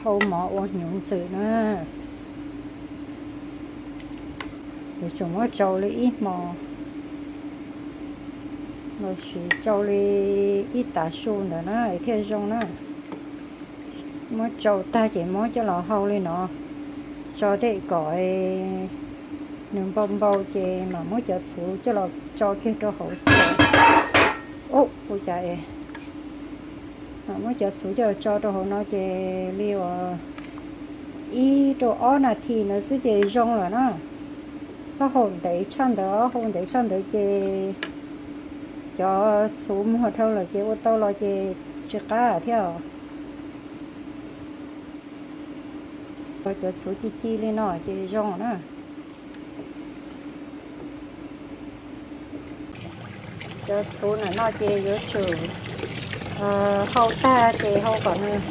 Hau mov ua hnyuv ntxwm na, yuav tsum muab tsau li ib hmo, los sis tsau li ib tav su ntawd na es thiaj zoo na. Muab tsau tag ces muab coj los hau li no, tso dej kom nws npau npau ces mam muab cov txhuv coj los tso kiag rau hauv xwb. Ua cas es mam muab cov txhuv coj los tso rau hauv no ces li uas ib rau ob nas this ntawd xwb ces zoo lawm na. Txhob hau ntev tshaj ntawd, hau ntev tshaj ntawd ces cov txhuv muag dhau lawm ces ua tau los ces tsis qab thiab. Cov txhuv ci ci li no ces zoo na. Cov txhuv ntawm no ces yuav tsum hau tag ces hau kom nws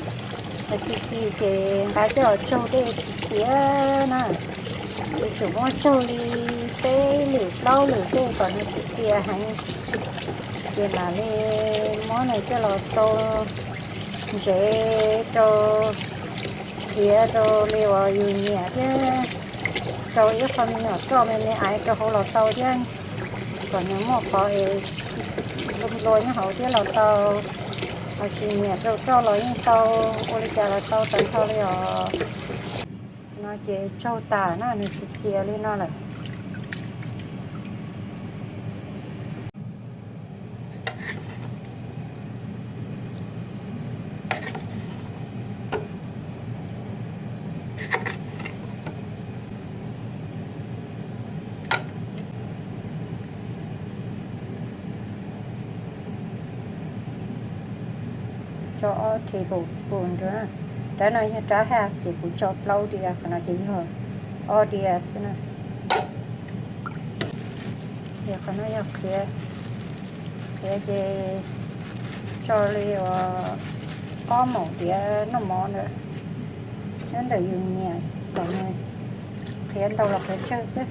ci ci ces nqa coj los tsaug dej txias txias na. Yuav tsum muab tsaug li peb lwm plaub lwm dej kom nws txias txias heev, ces mam li muab nws coj los tau ntsev rau, khiav rau li uas yus nyiam thiab, rau ib qho me nyuam roj me me aiv rau hauv los tau thiab, kom nws muaj qhov es nplua nplua nyob hauv thiab los tau, ho tsis nyiam rau roj los yeej tau, ua li cas los tau tag nrho li os. No ces tsaug tas na, nws txias txias li no lawm. Tso ob tablespoon rau, rab no yog rab half ces kuv tso plaub diav, qhov no ces yog ob diav xwb na. Ces qhov no yog qhiav, qhiav ces tso li uas ob maum diav noj mov ntawd, nyob ntawm yus nyiam kom nws qhiav ntau los qhiav tsawg xwb.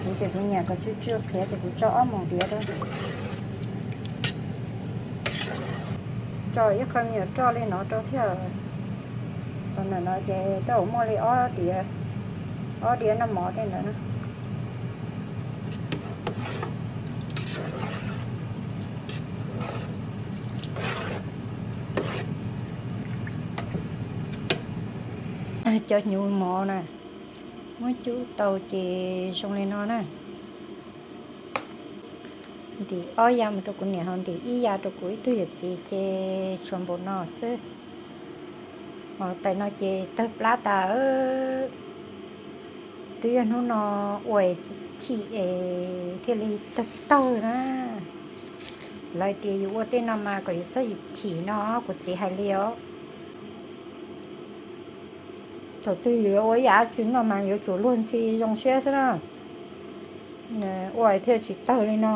Kuv ces kuv nyiam kom tsw tsw qhiav ces kuv tso ob maum diav rau. Tso ib qho me nyuam roj li no rau thiab. Qhov ntawm no ces tej zaum muaj li ob diav, ob diav noj mov tej ntawd na. Cov hnyuv mov na, muab cub tau ces zoo li no na. Ntim ob yav mus rau kuv niam, ho ntim ib yav rau kuv ib tug yawm txiv ces tshuav npaum no xwb. Ho tais no ces tawg plab tas. Twb yog hnub no ua chim es thiaj li tawg tawg na. Lawv tias yus ua tej no mas kom yus txhob chim no, kuv txiv hais li os. Thaum twg yus yuav ua ib yam dab tsi noj mas yuav tsum luag ntxhi zoo siab xwb na. Ua thiaj tsis tawg li no.